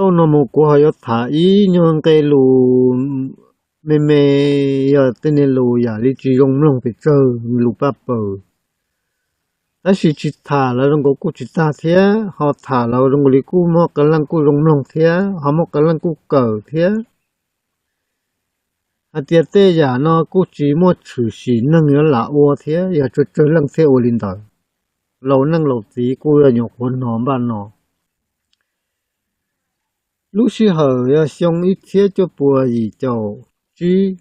Tau no mus kuv ho yuav tham ib nyuag nqe lus me me, yog tej niag lus yam li tsis zoo mloog pes tsawg, lus paj paws. Tab sis tsis tham los zoo nkaus kuj tsis tag thiab, ho tham los zoo nkaus li kuj muaj qee leej kuj zoo mloog thiab, ho muaj qee leej kuj kawm thiab. Hais tias tej yam no kuj tsis muaj tshwm sim neeg yuav lam ua thiab, yog tsawg tsawg leej thiaj ua li ntawd. Laus neej laus txiv kuj yog nyuam qhuav hnov npaj no. Lub sij hawm yog xyoo ib txhiab cuaj puas yim caum tsib,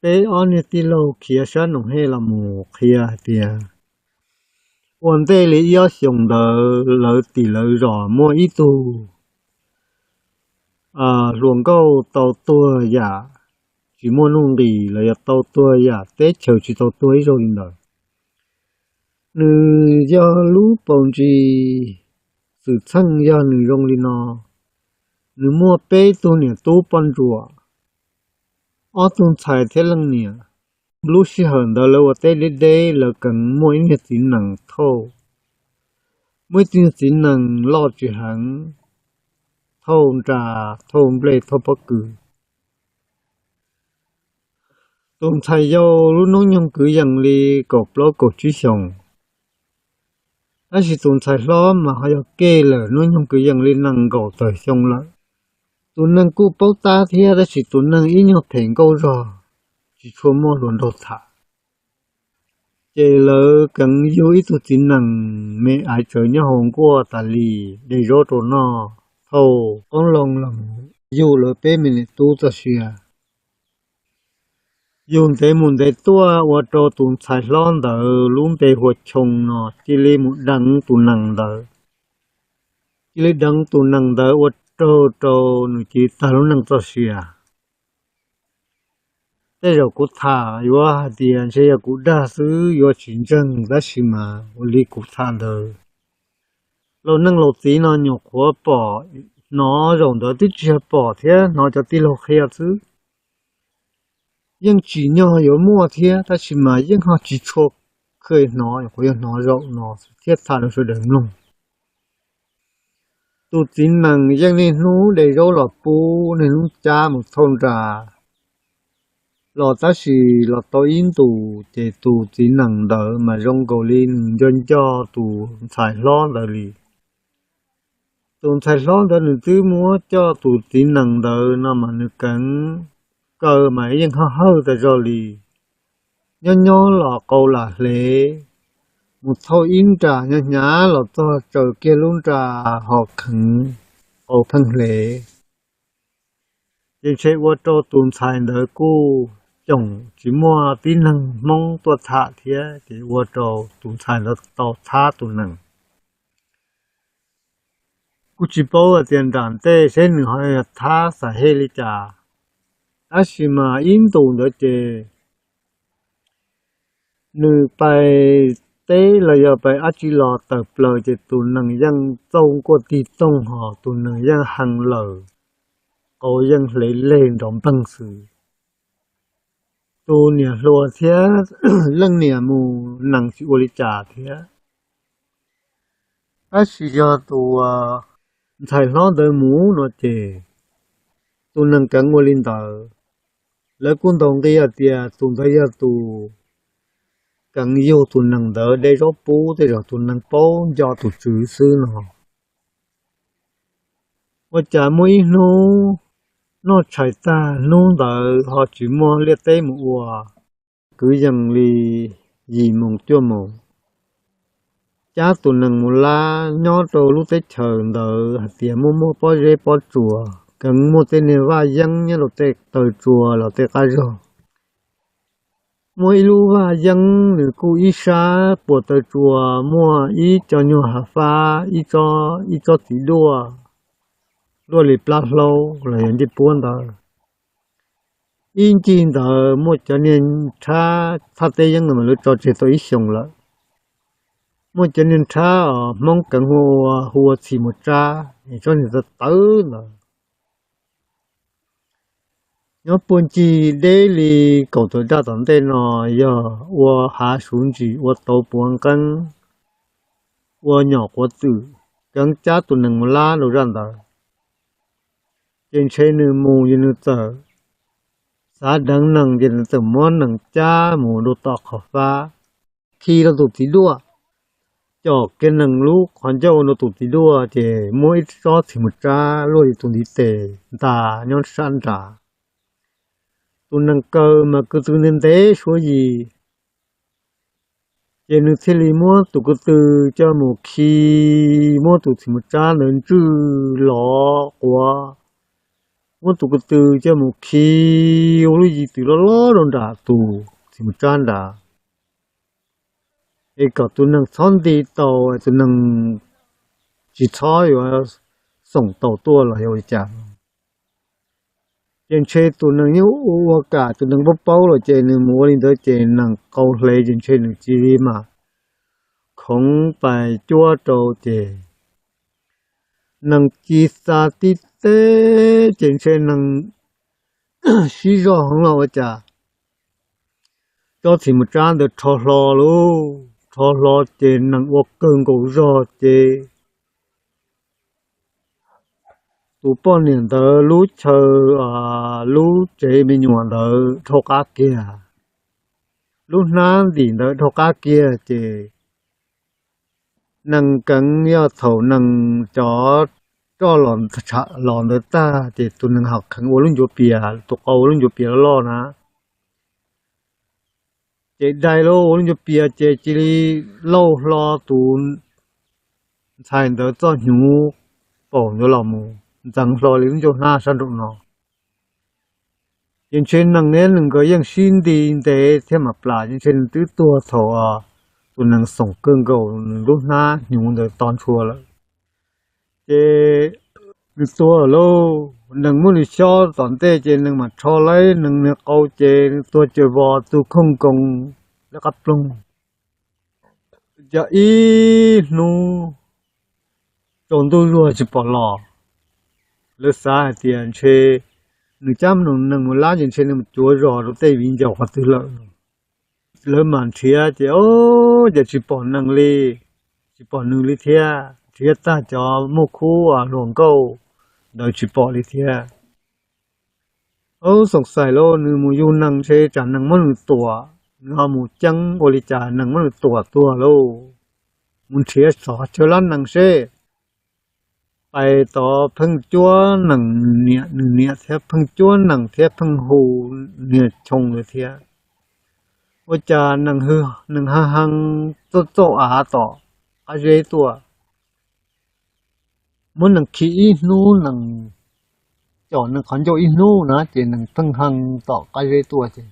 peb ob niag tij laug khiav sab Noom Hej los mus qhia hais tias ua ntej li ib ob xyoos ntawd lawv tim lawv zos muaj ib tug hluas nkauj tau tuag yam tsis muaj nuj nqis los yog tau tuag yam teb chaws tsis tau tuag ib zaug li ntawd. Nws yog lub paus ntsis xwm txheej yog nws zoo li no. Nws muaj peb tug niam tub poj ntsuam, ob tug ntxhais thiab leej niam. Lub sij hawm ntawd lawv ua teb deb deb, lawv kheev muaj ib niag txiv nees thauj. Muaj ib tug txiv nees loj tsis heev, thauj nras, thauj nplej, thauj pob kws. Tus ntxhais yau lub hnub nyoog kwv yees li kaum plaub kaum tsib xyoos, tab sis tus ntxhais hlob mas ho yog kev lawm, hnub nyoog kwv yees li nees nkaum tawm xyoo lawm. Tus neeg kuj paub tab thiab, tab sis tus neeg ib nyuag phem nkauj zog, tsis tshua muaj hluas nraug tham. Ces lawv kheev yug ib tug txiv nees me aiv tsawv nyob hauv nkuaj tas li, de zaub rau noj, thauj qoob loo los yug lawv peb me niam tub txoj sia. Yug ntev mus ntev tuaj ua rau tus ntxhais hlob ntawd lub npe hu ua Choo no cia li mus deev tus nees ntawd. Cia li deev tus nees ntawd ua raug rau nws cia li tag lub neej txoj sia. Tej zaum kuv tham yuav hais tias ntshe yog kuv dag xwb, yuav tsis ntseeg, tab sis mas ua li kuv tham ntawd, laus neej laus txiv no nyuam qhuav pom, hnov zaum ntawd twb tsis yog pom thiab, hnov cov tij laug qhia xwb. Yeej tsim nyog yuav muaj thiab, tab sis mas yeej ho tsis tshua kheev hnov, nyuam qhuav yog hnov zaum no thiab tham rau sawv daws mloog. Tus txiv nees yeej niaj hnub de zaub los pub, niaj hnub cab mus thauj nras los, tab sis los tau ib ntus ces tus txiv nees ntawd mas zoo nkaus li nws nco nco tus ntxhais hlob ntawd li. Tus ntxhais hlob ntawd nws twb muab coj tus txiv nees ntawd no mas nws kheev kaw mas yeej hawj hawj tas zog li. Nyob nyob los qau lam hle, mus thauj ib nras nyob hnyav los txog tsaws kiag lub nras ho kheev, qau pheej hle. Ces ntshe ua rau tus ntxhais ntawd kuj coom tsis muaj tib neeg Hmoob tuaj tham thiab, ces ua rau tus ntxhais ntawd tau thab tus nees. Kuj tsis paub hais tias nram ntej seb nws ho yog thab xav hej li cas, tab sis mas ib ntus ntawd ces nws pais teb los yog pais dab tsi los tawm plaws ces tus nees yeej txauj nkuaj tig txoog hos tus nees yeej hee lawm, qau yeej hle leg nrov npeeg xwb. Tus niam hluas thiab leej niam mus nees tsis ua li cas thiab, tab sis yog tus ntxhais hlob ntawd mus no ces tus nees kheev ua li ntawd. Lawv kuj ntaus nqi hais tias tus ntawd yog tus kheev yug tus nees ntawd de zaub pub, tej zaum tus nees paub nco tus tswv xwb no. Ua cas muaj ib hnub noj tshais tag, hnub ntawd ho tsis muaj liaj teb mus ua, kwv yees li yim moos cuaj moos, cab tus nees mus lab nyob rau lub teb chaws ntawd hais tias muaj muaj pob zeb pob tsuas, kheev muaj tej niag vaj yeeb nyob rau tej taw tsua los tej qab zog. Muaj ib lub vaj yeeb, nws kuj ib sab puas taw tsua, muaj ib co nyuag hav fab, ib tsob txiv duaj, luaj li plab hlaub los yog ncej puab ntawd. Ib ncig ntawd muaj cov niag nrhab thaj teb yeeb mas lawv tso tseg tau ib xyoos lawm. Muaj cov niag nrhab os Hmoob kheev hu ua, hu ua txhim muas tsab, tsob niag tawv tawv ntawd. Nyob puag ncig deb li kaum tawm daj tom ntej no yog ua hav suv ntsis, ua tauv puav nqeeb, ua nyom quav twm. keev cab tus nees mus lab rau zaj ntawd. Ces ntshe nws mus ces nws txawm xav deev nees ces nws txawm muab nees cab mus rau tom qhov fab, khi rau tus txiv duaj, com kiag nees lub qhov ncauj rau tus txiv duaj ces muab ib tsob txiv mus tsab luaj li tus ntiv tes ntas nyob sab nrad. Tus nees kaw mas ko tw ntev ntev suab yim, ces nws thiaj li muab tus ko tw coj mus khi, muab tus txiv mus tsab ntawd ntswj lov quav, muab tus ko tw coj mus khi ua lub yim twm loj loj rau nram tus txiv mus tsab nrad, es kom tus nees txhob nti tau, tus nees tsis txhob yuav xoom tau tuaj los yog ua li cas. Ces ntshe tus nees yeej ua ua kam tus nees paub paub los ces nws mus ua li ntawd ces nees qau hle ces ntshe nws cia li mas khoov pais cuab rau ces nees ci xa tib teb ces ntshe nees sib zog heev los ua cas tsob txiv mus tsab ntawd rho hlo lauj, rho hlo ces nees ua kawg nkaus zog ces tus poj niam ntawd lub chaw, lub tsev me nyuam ntawd dhau qab kiag, lub hnab ntim ntawd dhau qab kiag ces nees keev yog thaum nees cov roj los ntawd tag ces tus nees ho kheev ua lub ncuav pias, tus qau ua lub ncuav pias loj loj na. Ces dai lauj, ua lub ncuav pias ces cia li lauj hlo tus ntxhais ntawd txoj hnyuv paum ntawd los mus ntxeev hlo li lub ncauj hnab sab nraum no. Ces ntshe nees neb nws nkawd yeej sib nti ntev thiab mam plam ces ntshe nws twb tuag thaum tus nees xoom kawg nkaus nws lub hnab hnyuv ntawd to ntshua lawm. Ces nws tuag lauj, nees muab nws xyob tom ntej ces nees mam rho laib nees niag qau ces nws tuag cuag vos tu khooj nkoos lawv qab ploog. Cas ib hnub tsaus ntuj zuag tsis pom los, lawv xav hais tias ntshe nws cab nees mus lab ces ntshe nws mus cuav zos rau tej viv ncaus qhov twg lawm. Lawv mam nrhiav ces o, cas tsis pom nees li, tsis pom nws li thiab, nrhiav tag cov muaj khub hluas nkauj ntawd tsis pom li thiab. Ub, xoom xais lauj, nws mus yug nees ntshe tsam nees muab nws tuam, nws ho mus ceeb ua li cas nees muab nws tuam tuag lauj. Mus nrhiav txog chaw lab nees seb. Pais tod pheej cuab nees, nws niam, nws niam thiab pheej cuab nees thiab pheej hu niag choo ntawd thiab. Ua cas nees, nees ha hee txauj txauj av tom qab zeb tuaj. Muab nees khi ib hnub, nees com nees qhov ncauj ib hnub na ces nees pheej hee tom qab zeb tuaj ces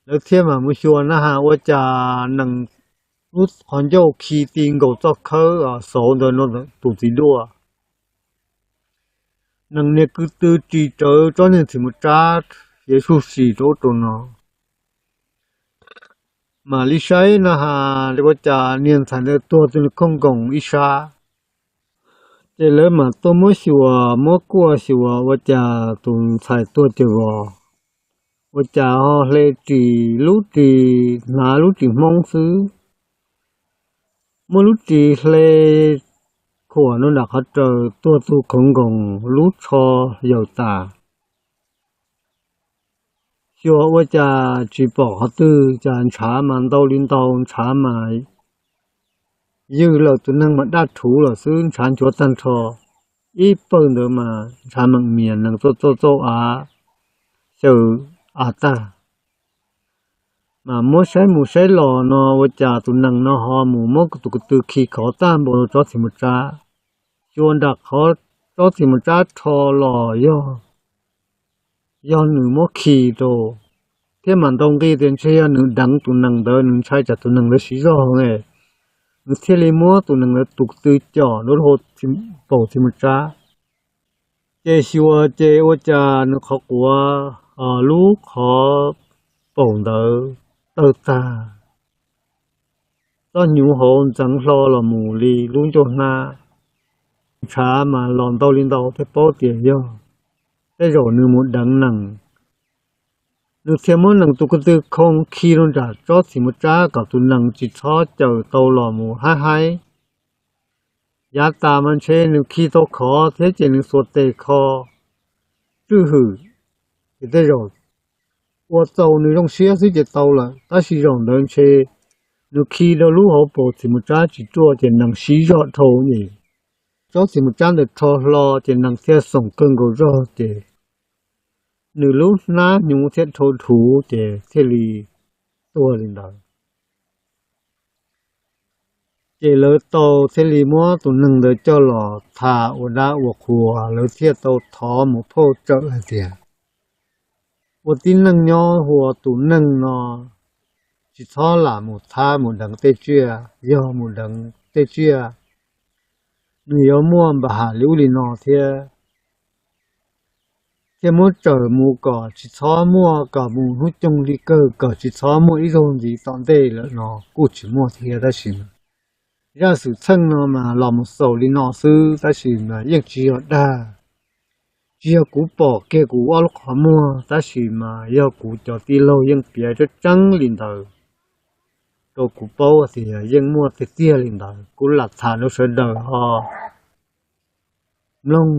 lawv thiaj mam mus xyuas na has ua cas nees lub qhov ncauj khi ti nkaus txoj khawb xauv ntawd no tus txiv duaj. Nees niag ko tw ris rawv tsob niag txiv mus tsab hiav suj sim rau ub rau no. Mam li saib na has ua cas niag ntxhais ntawd tuag tu nws khooj nkoos ib sab. Ces lawv mam tuaj muab xyuas, muab kuaj xyuas ua cas tus ntxhais tuag cuag vos. Ua cas ho hle ris lub ris, hnav lub ris Hmoob xwb, muab lub ris hle khuam rau nram qhov raws tuag tu khoov nkoos lub tsho yaws tas. Xyuas ua cas tsis pom qhov twg, cas ntshav mas ntau li ntau, ntshav mas ywj lawm, tus neeg mas daj rhuv lawm xwb, ntshav nchuav tag nrho. Ib pawg ntawd mas ntshav meem mias, nees txauj txauj txauj av xyaw av tag. Mas muab saib mus saib los no ua cas tus nees no ho mus muab tus ko tw khi khov tag npaum rau tsob txiv mus tsab. Xyuas nram qhov tsob txiv mus tsab rho los yog, yog nws muab khi rau, thiab mam ntaus nqi tias ntshe yog nws deev tus nees ntawd, nws ntshai tsam tus nees ntawd siv zog ne, nws thiaj li muab tus nees ntawd tus ko tw com rau hauv paus txiv mus tsab. Ces xyuas ces ua cas nws qhov quav, lub qhov paus ntawd tawg tag, txoj hnyuv hauv ntxeev hlo los mus li lub ncauj hnab. Ntshav mas los ntau li ntau thiaj paub tias yog tej zaum nws mus deev nees. Nws thiaj muab nees tus ko tw khoo khi rau nram tsob txiv mus tsab kom tus nees tsis txhob cawm tau los mus haib haib. Yav tas mas ntshe nws khi tau khov thiab ces nws xuas tes kho tswj hwm, ces tej zaum ua txaus nws zoo siab xwb ces tau lawm, tab sis zaum ntawd ntshe nws khi rau lub hauv paus txiv mus tsab tsis ruaj ces nees sib zog dhau, ces tsob txiv mus tsab ntawd rho hlo ces nees thiaj xoom kawg nkaus zog ces nws lub hnab hnyuv thiaj dhau dhuv ces thiaj li tuag li ntawd. Ces lawv tau thiaj li muab tus neeg ntawd coj los tham ua dab ua qhua, lawv thiaj tau thov mus phauj tsawm hais tias, ua tib neeg nyob hu ua tus neeg no tsis txhob lam mus thab mus deev tej tsiaj, yog mus deev tej tsiaj nws yuav muaj npa ham li ub li no thiab, thiaj muab tsawm mus kom tsis txhob muaj, kom mus hnub coog li kawg kom tsis txhob muaj ib zaug ntxiv tom ntej lawm no kuj tsis muaj thiab tab sis zaj xwm txheej no mas los mus xaus li no xwb tab sis mas yeej tsis yog dag, tsis yog kuv pom kiag kuv ob lub qhov muag tab sis mas yog kuv cov tij laug yeej piav tseeb tseeb li ntawd rau kuv paub tias yeej muaj tiag tiag li ntawd, kuv lam tham rau sawv daws ho mloog.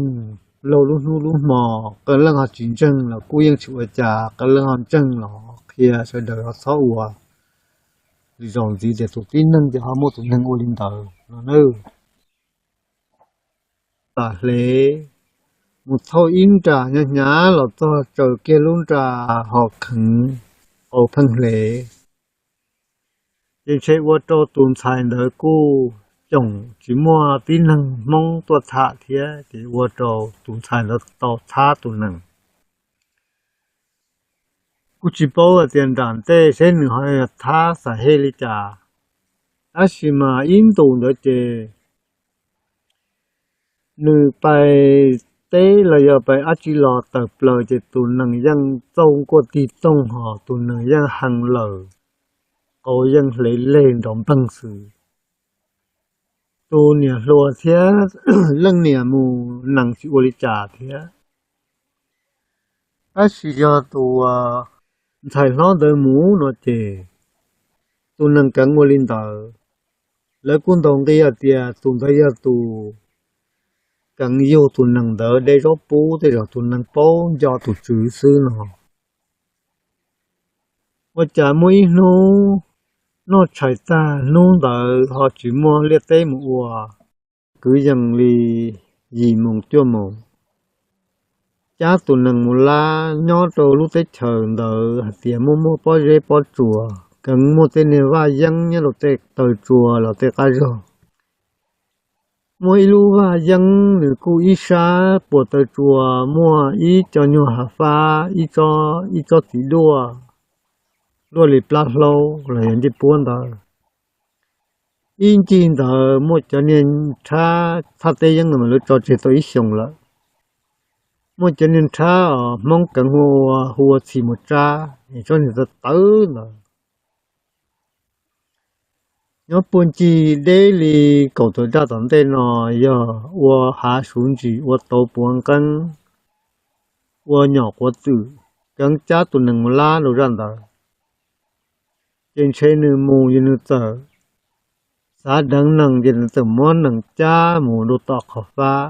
Laug lub hnub lub hmo, qee leej ho tsis ntseeg los kuj yeej tsis ua cas, qee leej ho ntseeg los qhia sawv daws ho txhob ua li zaus ntxiv tias tus tib neeg ces ho muaj tus neeg ua li ntawd no nawb. Tam hle mus thauj ib nra hnyav hnyav los txog tsaws kiag lub nra ho kheev qau pheej hle, ces ntshe ua rau tus ntxhais ntawd kuj coom tsis muaj tib neeg Hmoob tuaj tham thiab ces ua rau tus ntxhais ntawd tau thab tus nees. Kuj tsis paub hais tias nram ntej seb nws ho thab xav hej li cas, tab sis mas ib ntus ntawd ces nws pais teb los yog pais dab tsi los tawm plaws ces tus nees yeej txauj nkuaj tig toog hos tus nees yeej hee lawm, qau yeej hle leg nrov npeeg xwb. Tus niam hluas thiab leej niam mus nees tsis ua li cas thiab, tab sis yog tus ntxhais hlob ntawd mus no ces tus nees keev ua li ntawd. Lawv kuj ntaus nqi hais tias tus ntawd yog tus keev yug tus nees ntawd de zaub pub, tej zaum tus nees paub nco tus tswv xwb no. Ua cas muaj ib hnub noj tshais tag, hnub ntawd ho tsis muaj liaj teb mus ua, kwv yees li yim moos cuaj moos, cab tus nees mus lab nyob rau lub teb chaws ntawd hais tias muaj muaj pob zeb pob tsuas, keev muaj tej niag vaj yeeb nyob rau tej taw tsua los tej qab zog. Muaj ib lub vaj yeeb nws kuj ib sab puas taw tsua, muaj ib co nyuag hav fab, ib tsob, ib tsob txiv duaj luaj li plab hlaub los yog ncej puab ntawd. Ib ncig ntawd muaj cov niag nrhab, thaj teb yeeb ntawd mas lawv tso tseg tau ib xyoos lawm. Muaj cov niag nrhab os Hmoob keev hu ua, hu ua txhim muas tsab, tsob niag tawv tawv ntawd. Nyob puag ncig deb li kaum tawm daj tom ntej no yog ua hav suv ntsis, ua tauv puav nqeeb, ua nyom quav twm, keev cab tus nees mus lab rau zaj ntawd. Ces ntshe nws mus ces nws txawm xav deev nees ces nws txawm muab nees cab mus rau tom qhov fab,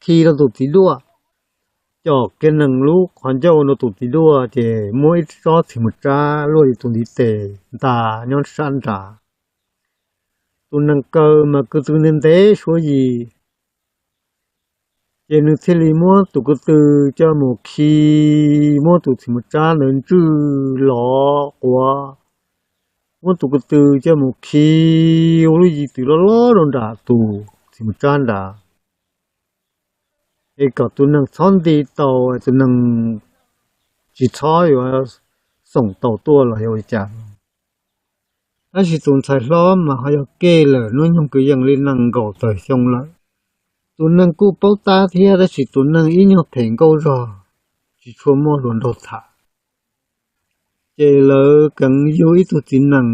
khi rau tus txiv duaj, com kiag nees lub qhov ncauj rau tus txiv duaj ces muab ib tsob txhim muas tsab luaj li tus ntiv tes ntas nyob sab nrad. Tus nees kaw mas ko tw ntev ntev suab yim, ces nws thiaj li muab tus ko tw coj mus khi, muab tus txhim muas tsab ntawd ntswj lov quav, muab tus ko tw coj mus khi ua lub yim twm loj loj rau nram tus txhim muas tsab nrad, es kom tus nees txhob nti tau, tus nees tsis txhob yuav xoom tau tuaj los yog ua li cas. Tab sis tus ntxhais hlob mas ho yog kev lawm, hnub nyoog kwv yees li nees nkaum tawm xyoo lawm. Tus nees kuj paub tab thiab tab sis tus nees ib nyuag phem nkauj zog, tsis tshua muaj hluas nraug tham. Ces lawv keev yug ib tug txiv nees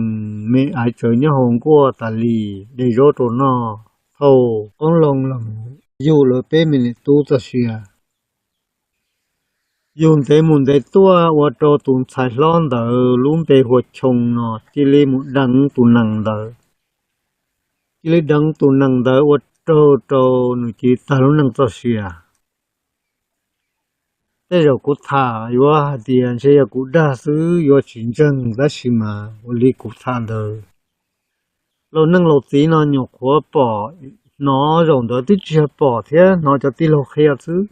me aiv tsawv nyob hauv nkuaj tas li, de zaub rau noj, thauj qoob loo los yug lawv peb me niam tub txoj sia. Yug ntev mus ntev tuaj ua rau tus ntxhais hlob ntawd lub npe hu ua Choo no cia li mus deev tus nees ntawd. Cia li deev tus nees ntawd ua raug rau nws cia li tag lub neej txoj sia. Tej zaum kuv tham yuav hais tias ntshe yog kuv dag xwb yuav tsis ntseeg, tab sis mas ua li kuv tham ntawd, laus neej laus txiv no nyuam qhuav pom hnov zaum ntawd twb tsis yog pom thiab, hnov cov tij laug qhia xwb.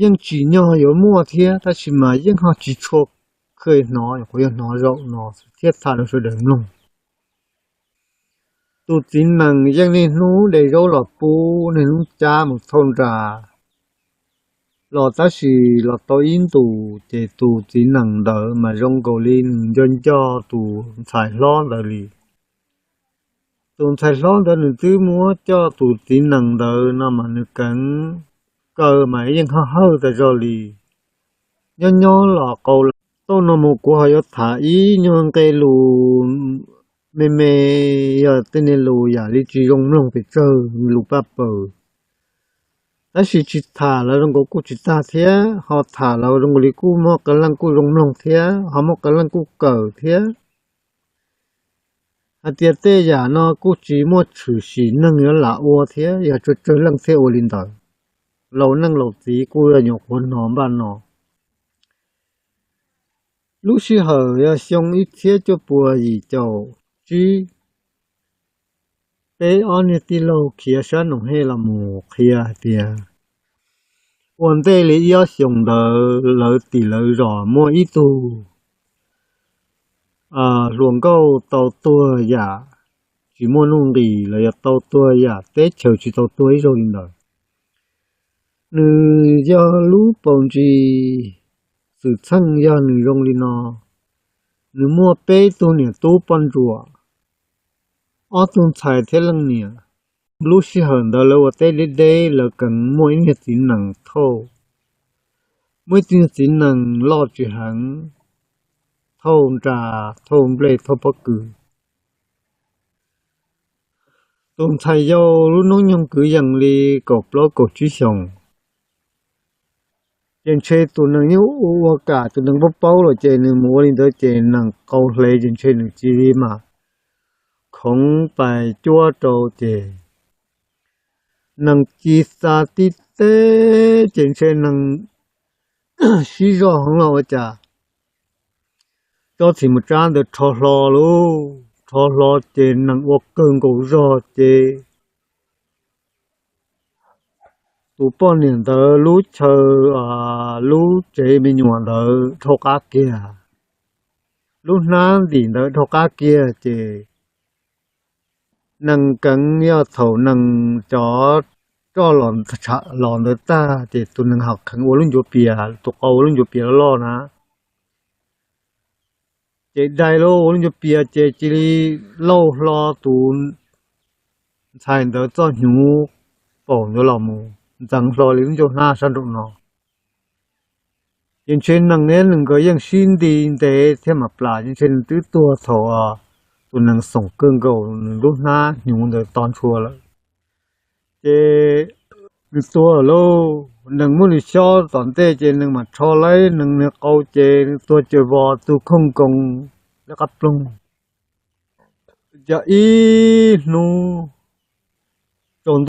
Yeej tsim nyog yuav muaj thiab, tab sis mas yeej ho tsis tshua kheev hnov, nyuam qhuav yog hnov zaum no thiab tham rau sawv daws mloog. Tus txiv nees yeej niaj hnub de zaub los pub, niaj hnub cab mus thauj nra los, tab sis los tau ib ntus ces tus txiv nees ntawd mas zoo nkaus li nws nco nco tus ntxhais hlob ntawd li. Tus ntxhais hlob ntawd nws twb muab coj tus txiv nees ntawd no mas nws keev kaw mas yeej hawj hawj tas zog li. Nyob nyob los qau lawm. Tau no mus kuv ho yuav tham ib nyuag nqe lus me me, yog tej niag lus yam li tsis zoo mloog pes tsawg, lus paj paws. Tab sis tsis tham los zoo nkaus kuj tsis tag thiab, ho tham los zoo nkaus li kuj muaj qee leej kuj zoo mloog thiab, ho muaj qee leej kuj kawm thiab. Hais tias tej yam no kuj tsis muaj tshwm sim neeg yuav lam ua thiab, yog tsawg tsawg leej thiaj ua li ntawd. Laus neej laus txiv kuj yog nyuam qhuav hnov npaj no. Lub sij hawm yog xyoo ib txhiab cuaj puas yim caum tsib, peb ob niag tij laug khiav sab Noom Hej los mus qhia hais tias ua ntej li ib ob xyoos ntawd lawv tim lawv zos muaj ib tug hluas nkauj tau tuag yam tsis muaj nuj nqis los yog tau tuag yam teb chaws tsis tau tuag ib zaug li ntawd. Nws yog lub paus ntsis xwm txheej yog nws zoo li no: nws muaj peb tug niam tub poj ntsuam, ob tug ntxhais thiab leej niam. Lub sij hawm ntawd lawv ua teb deb deb, lawv keev muaj ib niag txiv nees thauj, muaj ib tug niag txiv nees loj tsis heev, thauj nra, thauj nplej, thauj pob kws. Tus ntxhais yau lub hnub nyoog kwv yees li kaum plaub kaum tsib xyoos. Ces ntshe tus nees yeej ua ua kam tus nees paub paub lawm ces nws mus ua li ntawd ces nees qau hle ces ntshe nws cia li mas khoov pais cuab rau ces nees ci xa tib teb ces ntshe nees sib zog heev los ua cas tsob txhim mus tsab ntawd rho hlo lauj, rho hlo ces nees ua kawg nkaus zog ces tus poj niam ntawd lub chaw, lub tsev me nyuam ntawd dhau qab kiag, lub hnab ntim ntawd dhau qab kiag ces nees keev yog thaum nees cov roj los ntawd tag ces tus nees ho kheev ua lub ncuav pias, tus qau ua lub ncuav pias loj loj na. Ces dai lauj, ua lub ncuav pias ces cia li lauj hlo tus ntxhais ntawd txoj hnyuv paum ntawd los mus ntxeev hlo li lub ncauj hnab sab nraum no. Ces ntshe nees thiab nws nkawd yeej sib nti ntev thiab mas plas ces ntshe nws twb tuag thaum tus nees xoom kawg nkaus nws lub hnab hnyuv ntawd to ntshua lawm. Ces nws tuag lauj, nees muab nws xyob tom ntej ces nees mam rho laib nees niag qau ces nws tuag cuag vos tug khooj nkoos lawv qab ploog. Ces ib hnub